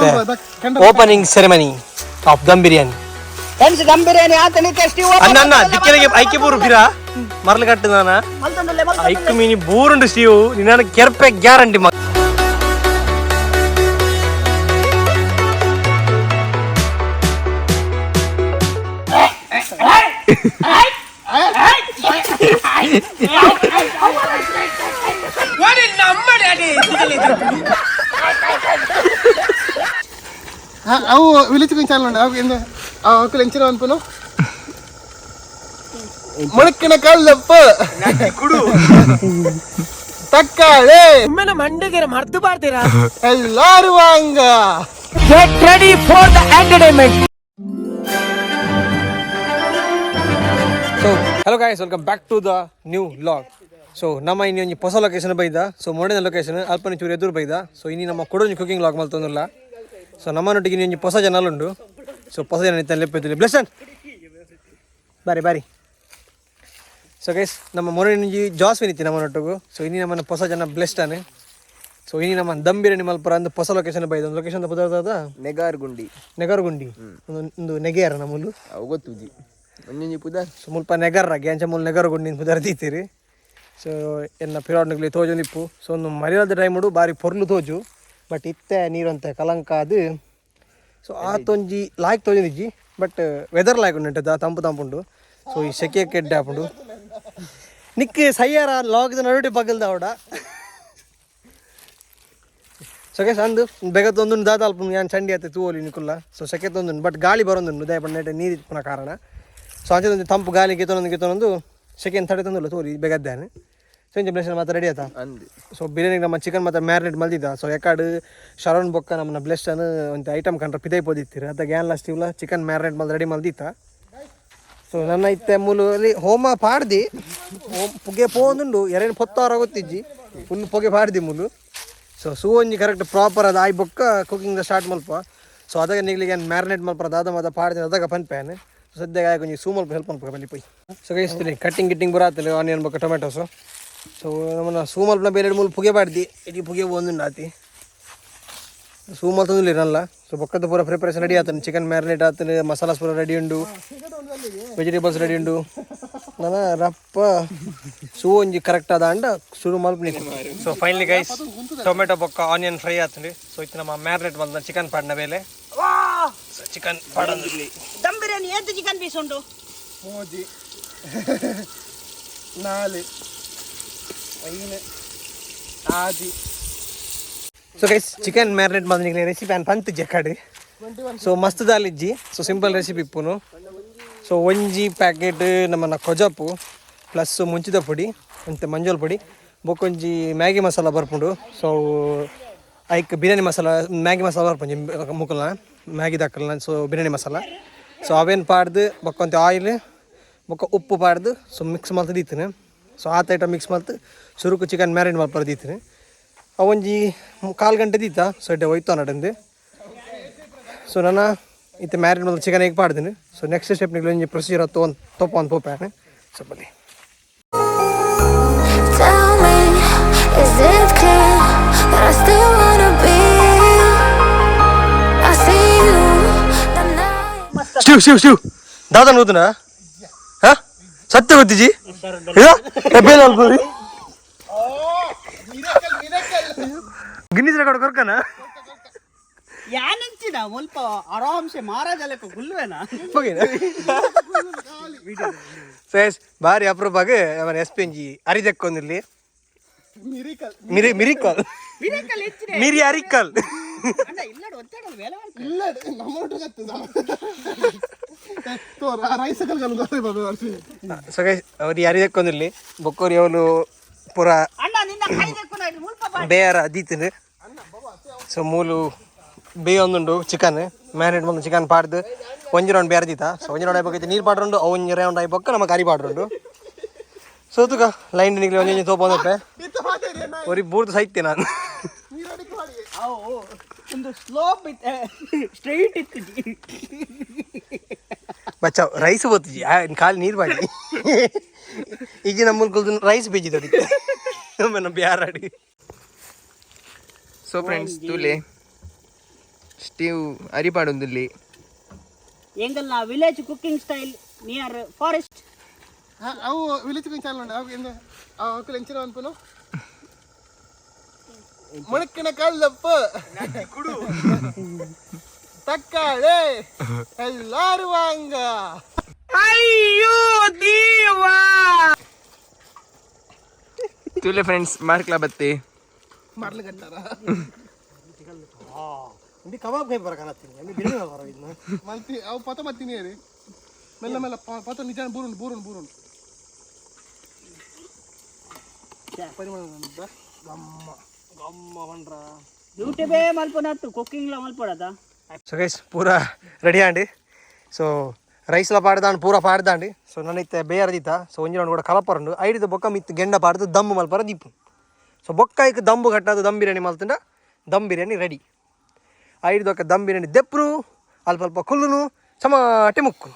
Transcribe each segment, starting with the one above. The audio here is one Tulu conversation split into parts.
Opening ceremony of dum biryani. Friends, dum biryani ಆತನಿ ಟೇಸ್ಟಿ. ಅಣ್ಣ ಅಣ್ಣ, ದಿಕ್ಕೆಲೆಗೆ ಐಕೆ ಬೂರು ಬಿರಾ ಮರಳು ಕಟ್ಟದಾನ. ಐಕ್ ಮೀನಿ ಬೂರುಂಡು ಸ್ಟೀವ್, ನಿನ್ನ ಕೆರ್ಪೆ ಗ್ಯಾರಂಟಿ. ಅವು ವಿಲೇಜ್ ಚಾನಲ್ ಉಂಡು. ಅವು ಎಂದ ಅವು ಎಂಚಿನ ಅನ್ಪುನು ಮುಳುಕಿನ ಕಲ್ಲಪ್ಪ ತಕ್ಕಾಳೆ ಮರ್ತು ಬಾರ್ತೀರಾ? ಎಲ್ಲಾರು ವಾಂಗ. Get ready for the entertainment. So hello guys, welcome back to the new vlog. So ನಮ್ಮ ಇನ್ನೊಂದು ಒಂಜಿ ಹೊಸ ಲೊಕೇಶನ್ ಬೈದ. ಸೊ ಮೊಡನೆ ಲೊಕೇಶನ್ ಅಲ್ಪನೆ ಚೂರು ಎದುರು ಬೈದ. ಸೊ ಇನಿ ನಮ್ಮ ಕೊಡೊಂಜಿ ಕುಕಿಂಗ್ ಲಾಗ್ ಮಲ್ತೊಂದುಲ್ಲ. ಸೊ ನಮ್ಮನೊಟ್ಟಿಗೆ ಇನ್ನೊಂಜಿ ಹೊಸ ಜನ ಉಂಡು. ಸೊ ಹೊಸ ಜನ ಇತ್ತ ಲೆಪ್ಪೆತ್ತಿಲ್ಲ. ಬ್ಲೆಸನ್ ಬಾರಿ ಬಾರಿ. ಸೊ ಗೈಸ್, ನಮ್ಮ ಮೊನ್ನೆ ಜಾಸ್ಮಿನ್ ಇತ್ತಿ ನಮ್ಮನೊಟ್ಟಿಗೂ. ಸೊ ಇನಿ ನಮ್ಮನ್ನ ಹೊಸ ಜನ ಬ್ಲೆಸ್ಡ್ ಆನೆ. ಸೊ ಇನಿ ನಮ್ಮ ದಮ್ ಬಿರಿಯಾನಿ ಮಲ್ಪರ ಅಂದ್ ಹೊಸ ಲೊಕೇಶನ್ ಬೈದ. ಒಂದು ಲೊಕೇಶನ್ ಪುದರ್ದಾದ? ನೆಗಾರ್ಗುಂಡಿ. ನೆಗರ್ಗುಂಡಿ. ಒಂದು ಒಂದು ನೆಗೆಯಾರ ನಮ್ಮಲ್ಲೂ. ಅವು ಗೊತ್ತುಜಿ, ಒಂಜೊಂಜಿ ಪುದರ್. ಸೊ ಮುಲ್ಪ ನೆಗರ್ರ ಗ್ಯಾಂಚ ಮೂಲ ನೆಗರ್ಗುಂಡಿ ಪುದರ್ ದೀತೀರಿ. ಸೊ ಎನ್ನ ಪಿರಾಡ್ನಗ್ಲಿ ತೋಜೊಂದಿಪ್ಪು. ಸೊ ಒಂದು ಮರ್ಯಾದ ಟೈಮುಡು ಬಾರಿ ಪೊರ್ಲು ತೋಜು, ಬಟ್ ಇತ್ತೆ ನೀರಂತೆ ಕಲಂಕ ಅದು. ಸೊ ಆತೊಂಜಿ ಲಾಯ್ಕ್ ತೋಜೊಂದಿಜ್ಜಿ, ಬಟ್ ವೆದರ್ ಲಾಯ್ಕ್ ಉಂಟು, ತಂಪು ತಂಪುಂಡು. ಸೊ ಈ ಸೆಕೆ ಕೆಡ್ಡೆ ಆಪುಂಡು. ನಿಕ್ ಸಯ್ಯಾರ ಲಾಗ್ದ ನಡುಟೆ ಪಗಲ್ದ ಅವಡ. ಸೊ ಗೈಸ್, ಅಂದು ಬೇಗ ತೊಂದುಂಡು ದಾದ ಅಲ್ಪ ಯಾನ್ ಚಂಡಿ ಆತೆ ತೂವೊಲಿ ನಿಕುಲ್ಲ. ಸೊ ಸೆಕೆ ತೊಂದುಂಡು, ಬಟ್ ಗಾಳಿ ಬರೋದುಂಡು ದಯ ಪಂಡ ನೀರು ಇಪ್ಪುನ ಕಾರಣ. ಸೊ ಅಂಚೆ ತಂಪು ಗಾಳಿ ಗೆತೊನೊಂದು ಗೆತೊನೊಂದು ಸೆಕೆಂಡ್ ತಡೆ ತಂದುಲ್ಲ ತೋರಿ ಬೇಗದ್ದಾನೆ. ಸೊ ಇಂಚ ಬ್ಲೆಷನ್ ಮಾತ್ರ ರೆಡಿ ಆತ. ಅಂದ್. ಸೊ ಬಿರಿಯಾನಿ ನಮ್ಮ ಚಿಕನ್ ಮಾತ್ರ ಮ್ಯಾರಿನೇಟ್ ಮಲ್ದಿದ್ದ. ಸೊ ಎಕಾಡು ಶರವಣ್ ಬೊಕ್ಕ ನಮ್ಮನ್ನ ಬ್ಲೆಸ್ಟನ್ ಒಂದು ಐಟಮ್ ಕಂಡ್ರೆ ಪಿದೈ ಪೋದಿತ್ತೀರಿ ಅದ ಗ್ಯಾನ್ ಲಾಸ್ಟ್ ಇವ್ಲ ಚಿಕನ್ ಮ್ಯಾರಿನೇಟ್ ಮಲ್ದು ರೆಡಿ ಮಲ್ದಿತ್ತ. ಸೊ ನನ್ನ ಇತ್ತೆ ಮೂಲಲ್ಲಿ ಹೋಮ ಪಾಡ್ದಿ, ಹೋಮ್ ಪುಗೆ ಪೋಂದುಂಡು ಎರಡ್ ಪೊತ್ತಾರ ಗೊತ್ತಿಜ್ಜಿ, ಫುಲ್ ಪೊಗೆ ಪಾಡ್ದಿ ಮುಲು. ಸೊ ಸೂ ಒಂಜಿ ಕರೆಕ್ಟ್ ಪ್ರಾಪರ್ ಅದು ಆಯ್ ಬೊಕ್ಕ ಕುಕಿಂಗ್ ಸ್ಟಾರ್ಟ್ ಮಲ್ಪ. ಸೊ ಅದಾಗ ನಿಗ್ಲಿಗೆ ಮ್ಯಾರಿನೇಟ್ ಮಲ್ಪ ದಾದ ಮಾತ ಪಾಡ್ದಿ ಅದಾಗ ಪನ್ಪ್ಯಾನ್. ಸದ್ಯಕ್ಕೆ ಆಯ್ ಒಂಜಿ ಸೂ ಮಲ್ಪ ಹೆಲ್ಪ್ ಮಲ್ಪ ಬಲ್ಲಿ ಪೋಯ್. ಸೊ ಗೈಸ್ತೀನಿ ಕಟ್ಟಿಂಗ್ ಗಿಟ್ಟಿಂಗ್ ಬರಾತಲೆ ಆನಿಯನ್ ಬೊಕ್ಕ ಟೊಮೆಟೊಸು. ಸೊ ನಮ್ಮನ್ನ ಸೂ ಮಲ್ಪನ ಬೇರೆ ಮೂಲು ಪುಗೆ ಪಾಡ್ದಿ, ಇಡೀ ಪುಗೆ ಒಂದುಂಡು ಆತಿ. ಸೂ ಮಲ್ತೊಂದುಲ್ಲ ಇರಲ್ಲ. ಸೊ ಬೊಕ್ಕದ ಪೂರ ಪ್ರಿಪರೇಷನ್ ರೆಡಿ ಆತನ, ಚಿಕನ್ ಮ್ಯಾರಿನೇಟ್ ಆತನ, ಮಸಾಲಾಸ್ ಪೂರ ರೆಡಿ ಉಂಡು, ವೆಜಿಟೇಬಲ್ಸ್ ರೆಡಿ ಉಂಡು. ನನ್ನ ರಪ್ಪ ಸೂ ಒಂಜಿ ಕರೆಕ್ಟ್ ಆದ ಅಂಡ ಶುರು ಮಲ್ಪನಿ. ಸೊ ಫೈನಲಿ ಗೈಸ್, ಟೊಮೆಟೊ ಬೊಕ್ಕ ಆನಿಯನ್ ಫ್ರೈ ಆತಂడి. ಸೊ ಇತ್ತು ನಮ್ಮ ಮ್ಯಾರಿನೇಟ್ ಬಂದ ಚಿಕನ್ ಪಾಡ್ನ ಮೇಲೆ. ಸೊ ಚಿಕನ್ ಪಾಡೊಂದು. ದಮ್ ಬಿರಿಯಾನಿ ಏತ್ ಚಿಕನ್ ಪೀಸ್ ಉಂಟು? ಮೂಜಿ, ನಾಲ್, ಐನು, ಆಜಿ. ಸೊ ಗೈಸ್, ಚಿಕನ್ ಮ್ಯಾರಿನೇಟ್ ಬಂದ ರೆಸಿಪಿ ಅನ್ ಪಂತ್ ಜಕ್ಕಾಡಿ. ಸೊ ಮಸ್ತ್ ದಾಲಿಜ್ಜಿ. ಸೊ ಸಿಂಪಲ್ ರೆಸಿಪಿ ಇಪ್ಪುನು. ಸೊ ಒಂಜಿ ಪ್ಯಾಕೆಟ್ ನಮ್ಮನ್ನ ಕೊಜಪು ಪ್ಲಸ್ ಮುಂಚಿದ ಪೊಡಿ ಅಂತೆ ಮಂಜೋಲ್ ಪೊಡಿ ಬೊಕ್ಕೊಂಜಿ ಮ್ಯಾಗಿ ಮಸಾಲ ಬರ್ಪುಂಡು. ಸೊ ಐಕ್ ಬಿರಿಯಾನಿ ಮಸಾಲ, ಮ್ಯಾಗಿ ಮಸಾಲ ಬರ್ಪುಂಡು ಮುಕಲ್ನ ಮ್ಯಾಗಿ ದಾಕಲ್ನ. ಸೊ ಬಿರಿಯಾನಿ ಮಸಾಲ, ಸೊ ಅವೇನು ಪಾಡ್ದು ಬೊಕ್ಕೊಂತೆ ಆಯಿಲ್ ಬೊಕ್ಕ ಉಪ್ಪು ಪಾಡ್ದು ಸೊ ಮಿಕ್ಸ್ ಮಲ್ತ್ ದೀತೀನಿ. ಸೊ ಆತ ಐಟಮ್ ಮಿಕ್ಸ್ ಮಲ್ತ್ ಸುರುಕು ಚಿಕನ್ ಮ್ಯಾರಿನೇಟ್ ಮಲ್ಪರ ದೀತೀನಿ. ಅವೊಂಜಿ ಕಾಲು ಗಂಟೆ ದೀತ. ಸೊ ಎಡ್ಡೆ ಹೋಯ್ತು ನಡಂದು. ಸೊ ನನ್ನ ಇತ್ತೆ ಮ್ಯಾರಿನೇಟ್ ಮಲ್ತ್ ಚಿಕನ್ ಹೇಗೆ ಪಾಡ್ತೀನಿ. ಸೊ ನೆಕ್ಸ್ಟ್ ಸ್ಟೆಪ್ ನಿಗ್ಲು ಒಂಜಿ ಪ್ರೊಸೀಜರ್ ತೋ ತೋಪ ಒಂದು ಪೋಪ್ಯಾನ್. ಸೊ ಬನ್ನಿ. Tell me, is it clear that I still wanna be? I see you the night. Shiv Shiv Shiv ದಾದನ್ ಗೊತ್ತುನಾ? ಹಾ, ಸತ್ಯ ಗೊತ್ತಿಜಿ? ಬೇಲ ಅಲ್ಪರಿ ಗಿನ್ನಿಸ್ ರೆಕಾರ್ಡ್ ಕೊರ್ಕನ. ಯಾನಂಚಿನ ಮುಲ್ಪ ಆರಾಮ್ಸೆ ಮಹಾರಾಜ ಲೆಕ್ಕ ಗುಲ್ವೇನಾ? ಸೊ ಬಾರಿ ಅಪರೂಪಾಗ ಅವನ ಎಸ್ ಪಿ ಎಂಜಿ ಅರಿದಕ್ಕೊಂದಿಲ್ಲಿ. ಮಿರಿಕಲ್. ಮಿರಿ ಮಿರಿಕಲ್. ಮಿರಾಕಲ್ ಹೆಚ್ಚಿನ. ಮಿರಿ ಅರಿಕಲ್. ಅಣ್ಣ ಇಲ್ಲಡು ಒತ್ತಡ ಬೇಲೆ ಮಾಡ್ತಾರೆ. ಇಲ್ಲ, ನಮ್ಮ ಒಟ್ಟು ರೈಸ್. ಸೊ ಗೈಸ್, ಅವ್ರು ಅರಿದಕ್ಕೊಂದಿಲ್ಲಿ ಬೊಕ್ಕೋರಿ ಅವನು ಪೂರ. ಅಣ್ಣ, ನಿನ್ನ ಕೈ ದೆಕ್ಕುನ ಮುಲ್ಪ ಬಾ. ಬೇಯಾರ ದೀತಿನ. ಸೊ ಮೂಲು ಬೇಯೊಂದುಂಡು ಚಿಕನ್ ಮ್ಯಾರಿನೇಟ್ ಬಂದು ಚಿಕನ್ ಪಾಡ್ದು ಒಂಜಿ ರೌಂಡ್ ಬೇರೆ ದೀತ. ಸೊ ಒಂಜಿ ರೌಂಡ್ ಆಯ್ಬೊಕ್ಕ ನೀರು ಪಾಡ್ರುಂಡು, ಅವು ಒಂಜಿ ರೌಂಡ್ ಆಯ್ಬೊಕ್ಕ ನಮ್ಮ ಕರಿ ಪಾಡ್ರುಂಡು. ಸೊ ತುಕ ಲೈನ್ ನಿಗ್ಲಿ ಒಂಜಿ ಒಂಜಿ ತೋಪ ಒಂದಪ್ಪೆ ಒರಿ ಬೂರ್ದು ಸೈತೆ ನಾನು. ಅವು ಒಂದು ಸ್ಲೋಪ್ ಇತ್ತು, ಸ್ಟ್ರೈಟ್ ಇತ್ತು. ಬಚ್ಚಾವ್ ರೈಸ್ ಬೋತಿಜಿ ಖಾಲಿ ನೀರು ಬಾಡಿ. ಈಗ ನಮ್ಮ ಕುಲ್ದು ರೈಸ್ ಬೀಜಿ ದೊಡಿ ನಮ್ಮ ಬ್ಯಾರಾಡಿ. ಸೊ ಫ್ರೆಂಡ್ಸ್, ತೂಲೆ. Steve ಅರಿಪಾಡೊಂದಿಲ್ಲಿ. ಎಂಗಲ್ನ village cooking style near forest. ಅವು ವಿಲೇಜ್ ಚಾನಲ್ ಉಂಡು ಅವು ಎಂದ ಅವು ಎಂಚಿನ ಅನ್ಪುನು ಮುಣಕಿನ ಕಲ್ಲಪ್ಪ ತಕ್ಕಾಳೆ ಎಲ್ಲಾರು ವಾಂಗ. ತುಲೆ ಫ್ರೆಂಡ್ಸ್, ಮಾರ್ಕ್ಲಾ ಬತ್ತಿ. ಮಾಡ್ಲಿಕ್ಕೆ ಅಂತಾರ. ಇಂಡಿ ಕಬಾಬ್ ಕೈ ಬರಕತ್ತೀನಿ, ಅಲ್ಲಿ ಬಿರಿಯಾನಿ ಬರೋ ಇದನ್ನ. ಮಲ್ತಿ ಅವು ಪತ ಮತ್ತೀನಿ ರೀ, ಮೆಲ್ಲ ಮೆಲ್ಲ ಪತ ನಿಜ ಬೂರುಂಡು ಬೂರುಂಡು ಬೂರುಂಡು ಪರಿಮಳ ಗಮ್ಮ ಗಮ್ಮ ಬಂಡ್ರ. ಯೂಟ್ಯೂಬೇ ಮಲ್ಪನತ್ತು, ಕುಕ್ಕಿಂಗ್ಲ ಮಲ್ಪಡದ. ಸೊ ಗೈಸ್, ಪೂರಾ ರೆಡಿ ಆಂಡಿ. ಸೊ ರೈಸ್ಲ ಪಾಡ್ದಾಂಡ್, ಪೂರ ಪಾಡ್ದಾಂಡಿ. ಸೊ ನನ್ನೈತೆ ಬೇಯಾರದಿತ್ತ. ಸೊ ಒಂಜಿ ರೌಂಡ್ ಕೂಡ ಕಲಪರಂಡು ಐಡಿದ ಬೊಕ್ಕ ಮಿತ್ತು ಗೆಂಡ ಪಾಡ್ದು ದಮ್ಮು ಮಲ್ಪರ ದೀಪು. ಸೊ ಬೊಕ್ಕ ಐಕ್ ದಂಬು ಕಟ್ಟದು ದಮ್ ಬಿರಿಯಾನಿ ಮಲ್ತಂಡ ದಮ್ ಬಿರಿಯಾನಿ ರೆಡಿ. ಐಡಿದೊಕ್ಕ ದಮ್ ಬಿರಿಯಾನಿ ದೆಪ್ಪುನು ಅಲ್ಪ ಅಲ್ಪ ಕುಲ್ಲುನು ಸಮಾಟೆ ಮುಕ್ಕು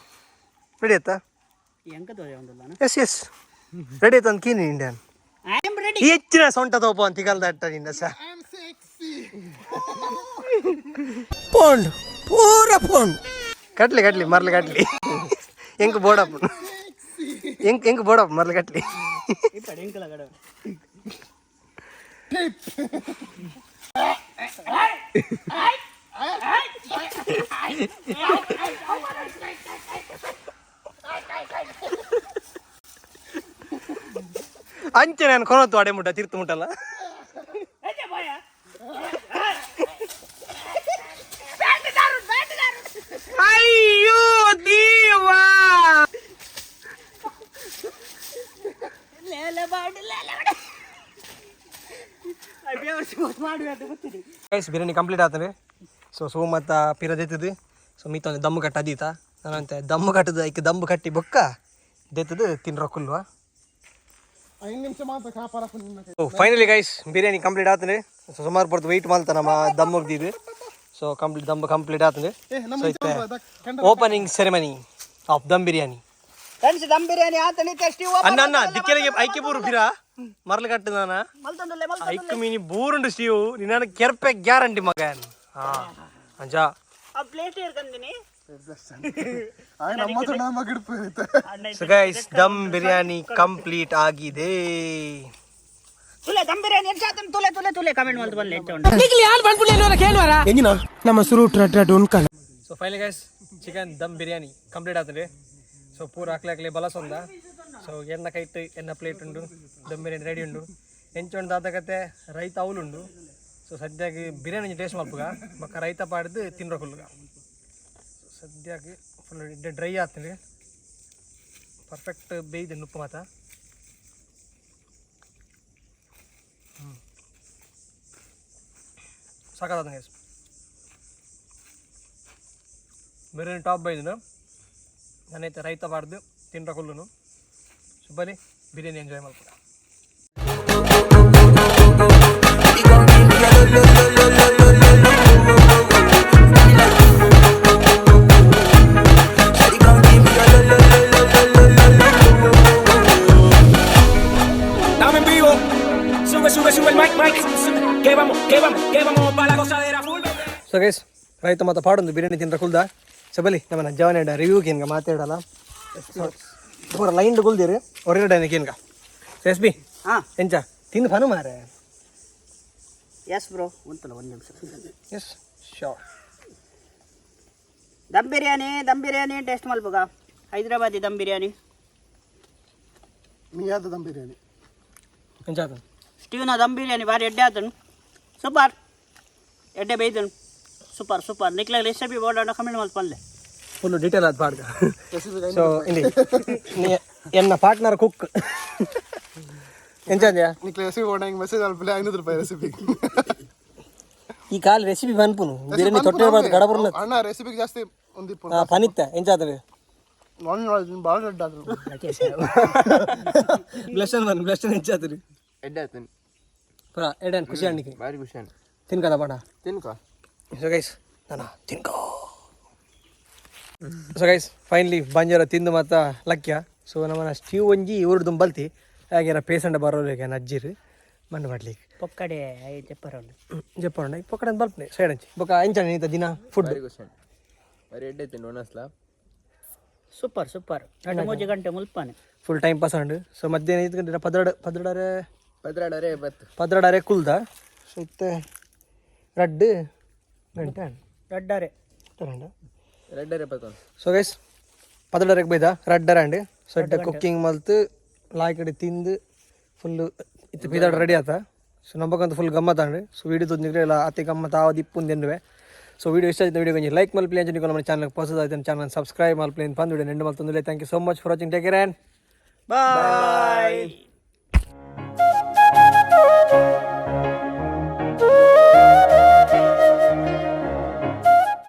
ರೆಡಿ ಆಯ್ತಾ? ಎಂಕ ತೋಜ ಉಂಡಲ್ಲ. S S, ready ಆಯ್ತು ಅಂತ ಕೀನಿ Indian. I am ready. ಹೆಚ್ಚಿನ ಸೊಂಟ ತೋಪ ಅಂತ ತಿಗಲ್ದ ಅಟ್ಟ ನಿನ್ನ ಸ I am sexy. ಪೋಂಡ್ ಪೂರ ಪೋಂಡ್ ಕಟ್ಲಿ ಕಟ್ಲಿ ಮರ್ಲಿ ಕಟ್ಲಿ ಎಂಕ್ ಬೋಡಪ್ಪ ಎಂಕ್ ಎಂಕ್ ಬೋಡಪ್ಪ ಮರ್ಲಿ ಕಟ್ಲಿ. ಇಪ್ಪಡೆ ಎಂಕಲ ಕಡೆ. ಅಂಚೆ ನಾನು ಕೊನತ್ತು ಅಡೆ ಮುಟ್ಟ ತಿರ್ತು ಮುಟ್ಟಲ್ಲ. ಗೈಸ್, ಬಿರಿಯಾನಿ ಕಂಪ್ಲೀಟ್ ಆತದೆ. ಸೊ ಸೋ ಮತ್ತು ಪಿರದೆತ್ತದು. ಸೊ ಮೀತ ಒಂದು ದಮ್ಮು ಕಟ್ಟ ಅದೀತ ನಾನಂತೆ ದಮ್ಮು ಕಟ್ಟದು ಐಕ್ ದಮ್ಮು ಕಟ್ಟಿ ಬೊಕ್ಕ ದೆತ್ತದು ತಿನ್ರ ಕುಲ್ವಾ. 5 ನಿಮಿಷ ಮಾತ್ರ ಕಾಪಾಡಪ್ಪ ನಿನ್ನ. So finally guys, biryani complete ಆತದೆ. ಸೊ ಸುಮಾರು ಪೊರ್ತು ವೆಯ್ಟ್ ಮಲ್ತ ನಮ್ಮ ದಮ್ ಮುಗ್ದಿದ್ದು. ಸೊ ಕಂಪ್ಲೀಟ್ ದಮ್ ಕಂಪ್ಲೀಟ್ ಆತದೆ. ಏ ನಮ್ಮ ಸೊ ಇತ್ತೆ opening ceremony of dum biryani. Friends, dum biryani ಆತನಿ ಟೆಸ್ಟಿ. ಅನ್ನ ಅನ್ನ ದಿಕ್ಕೆಲಗೆ ಐಕೆ ಬೂರು ಬಿರಾ ಮರಲು ಕಟ್ಟದಾನ. ಮಲ್ತೊಂದುಲ್ಲೆ ಮಲ್ತ. ಐಕ್ ಮೀನಿ ಬೂರುಂಡು ಸ್ಟೀವ್ ನಿನ್ನ ಕೆರ್ಪೆ ಗ್ಯಾರಂಟಿ ಮಗನ್. ಹಾ ಅಂಜಾ. ಆ ಪ್ಲೇಟ್ ಇರ್ಕಂದಿನಿ. ಆಯ್ ನಮ್ಮ ಹತ್ರ ನಮ್ಮ ಗಿಡಪು ಇರುತ್ತೆ. So guys, dum biryani complete ಆಗಿದೆ. ತುಲೆ ದಮ್ ಬಿರಿಯಾನಿ ಎಂಚ ಆತನ್ ತುಲೆ ತುಲೆ ತುಲೆ ಕಮೆಂಟ್ ಮಲ್ತು ಬಲ್ಲೆ ಎಂಚ ಉಂಡು. So final guys, chicken dum biryani complete ಆತದೆ. ಸೊ ಪೂರ ಹಾಕ್ಲೆ ಹಾಕ್ಲೆ ಬಲಸೊಂದ. ಸೊ ಎನ್ನ ಕೈಟ್ ಎನ್ನ ಪ್ಲೇಟ್ ಉಂಡು, ದಮ್ ಬಿರಿಯಾನಿ ರೆಡಿ ಉಂಡು. ಎಂಚೊಂಡು ದಾದಕತೆ ರೈತ ಅವಲುಂಡು. ಸೊ ಸದ್ಯಕ್ಕೆ ಬಿರಿಯಾನಿ ಟೇಸ್ಟ್ ಮಲ್ಪುಗ ಬೊಕ್ಕ ರೈತ ಪಾಡ್ದು ತಿನ್ರ ಕುಲ್ಲುಗ. ಸದ್ಯಕ್ಕೆ ಫುಲ್ ಡ್ರೈ ಆಗ್ತದೆ, ಪರ್ಫೆಕ್ಟ್ ಬೇಯ್ದು ನುಪ್ಪು ಮಾತ. ಸಾಕಾದ ಗೈಸ್, ಬಿರಿಯಾನಿ ಟಾಪ್ ಬೈದನು. ನಾನೈತೆ ರೈತ ಬಾರ್ದು ತಿನ್ರ ಕುಲ್ಲುನು. ಸುಬ್ಬಲಿ ಬಿರಿಯಾನಿ ಎಂಜಾಯ್ ಮಲ್ಪುಗ. Estamos en vivo. Sube, sube, sube el mic, mic. Que vamos, que vamos, que vamos pa' la gozadera full. So guys, ರೈತ ಮಾತ ಪಾಡೊಂದು ಬಿರಿಯಾನಿ ತಿನ್ರ ಕುಲ್ದ. ಸೊ ಬಲಿ ನಮ್ಮನ್ನ ಜವನ ರಿವ್ಯೂ ಕೇನ್ಗ ಮಾತಾಡಲ್ಲ. ಪೂರ ಲೈನ್ ಕುಲ್ದಿರಿ ಹೊರಗಡೆ ಕೇನ್ಗ. So S B. ಹಾ. ಎಂಚ ತಿಂದು ಫನು ಮಾರೆ. ಎಸ್ ಬ್ರೋ, ಉಂಟಲ್ಲ ಒಂದು ನಿಮಿಷ. Yes sure. Dum biryani, dum biryani taste ಮಲ್ಪುಗ, Hyderabadi dum biryani. ಮಿಯಾದ dum biryani. ಎಂಚ ಆತನ? ಸ್ಟೀವ್ನ ದಮ್ ಬಿರಿಯಾನಿ ಭಾರಿ ಎಡ್ಡೆ ಆತನು, ಸೂಪರ್ ಎಡ್ಡೆ ಬೇಯ್ದನು, ಸೂಪರ್ ಸೂಪರ್. ನಿಕ್ಲಾಗ ರೆಸಿಪಿ ಬೋರ್ಡ್ comment ಮಲ್ಪಲ್ಲೆ. Full detail ಆದ ಪಾಡ್ಗ. ಸೊ ಇಲ್ಲಿ ಎನ್ನ ಪಾರ್ಟ್ನರ್ ಕುಕ್ ಎಂಚ ಅಂದ್ಯಾ? ನಿಕ್ಲೆ ರೆಸಿಪಿ ಓಡಂಗೆ ಮೆಸೇಜ್ ಅಲ್ಪಲೆ 500 ರೂಪಾಯಿ ರೆಸಿಪಿ. ಈ ಕಾಲ ರೆಸಿಪಿ ಪನ್ಪುನು ಬಿರಿಯಾನಿ ತೊಟ್ಟೆ ಬಾರ್ದು ಗಡಬರ್ನ. ಅಣ್ಣ, ರೆಸಿಪಿಗೆ ಜಾಸ್ತಿ ಒಂದಿಪ್ಪು. ಹಾಂ ಪನಿತ್ತ ಎಂಚ ಆತವೆ? ನಾನು ಭಾಳ ದೊಡ್ಡ ಆದ್ರು. ಬ್ಲಷನ್ ಬನ್ ಬ್ಲಷನ್ ಎಂಚ ಆತರಿ? ಎಡ್ಡೆ ಆತನ್. ಪುರ ಎಡನ್ ಖುಷಿ ಅಣ್ಣಿಗೆ. ಭಾರಿ ಖುಷಿ ಅಣ್ಣ. ತಿನ್ಕದ ಬಾಣ. ತಿನ್ಕೋ. ಸೊ ಗೈಸ್, ನಾನು ತಿನ್ಕೋ. So guys, finally ಬಂಜಾರ ತಿಂದು ಮಾತ ಲಕ್ಯ. ಸೊ ನಮ್ಮನ ಸ್ಟೀವ್ ಒಂಜಿ ಊರು ದುಂಬಲ್ತಿ ಹಾಗೇನ ಪೇಸಂಡ ಬರೋರಿಗೆ ಅಜ್ಜಿರು. ಮಣ್ಣು ಮಾಡ್ಲಿಕ್ಕೆ. ಪೊಕ್ಕಡೆ I ಜಪ್ಪರೊಂಡು. ಜಪ್ಪಂಡ ಪೊಕ್ಕಡೆ ಬಲ್ಪನೆ ಸೈಡ್ ಅಂಚಿ ಬೊಕ ಎಂಚನೆ ಈತ ದಿನ ಫುಡ್? ಬಾರಿ ಖುಷಿ, ಬಾರಿ ಎಡ್ಡೆ ಆಯ್ತು ಒಣಸ್ಲಾ. ಸೂಪರ್ ಸೂಪರ್, 2-3 ಗಂಟೆ ಮುಲ್ಪಾನೆ. ಫುಲ್ ಟೈಮ್ ಪಾಸ್ ಆಂಡ್. ಸೊ ಮಧ್ಯಾಹ್ನ 5 ಗಂಟೆ 12 12:30. 12:30 ಬತ್ತು. 12:30 ಕುಲ್ದ. ಸೊ ಇತ್ತೆ 2 ಗಂಟೆ ಆಂಡ್. 2:30. 2. 2:30 ಬತ್ತೊಂದು. ಸೊ ಗೈಸ್, 12:30ಕ್ಕೆ ಬೈದ, 2:30 ಆಂಡ್. ಸೊ ಇಟ್ಟ ಕುಕ್ಕಿಂಗ್ ಮಲ್ತು ಲಾಯ್ಕಡೆ ತಿಂದು ಫುಲ್ಲು ಇತ್ತು ಪಿದಾಡ ರೆಡಿ ಆತ. ಸೊ ನಮ್ಮಕ್ಕಂತ ಫುಲ್ ಗಮ್ಮತ್ ಆಂಡ್. ಸೊ ವೀಡಿಯೋ ತೊಂದರೆ ಇಲ್ಲ, ಅತಿ ಗಮ್ಮತ್ ಆವದು ಇಪ್ಪುಂದು ಎನ್ನುವೆ. ಸೊ ವೀಡಿಯೋ ಇಷ್ಟ ಆಯ್ತು, ವೀಡಿಯೋ ಕೊಂಚ ಲೈಕ್ ಮಲ್ಪಲಿ. ಅಂಚನೆ ನಮ್ಮ ಚಾನಲ್ ಹೊಸದಾಯ್ತು, ಚಾನಲ್ ಸಬ್ಸ್ಕ್ರೈಬ್ ಮಲ್ಪಲಿ ಪಂದ್ ವಿಡಿಯೋ ಎಂಡ್ ಮಲ್ತೊಂದುಲ್ಲೆ. Thank you so much for watching. Take care and bye.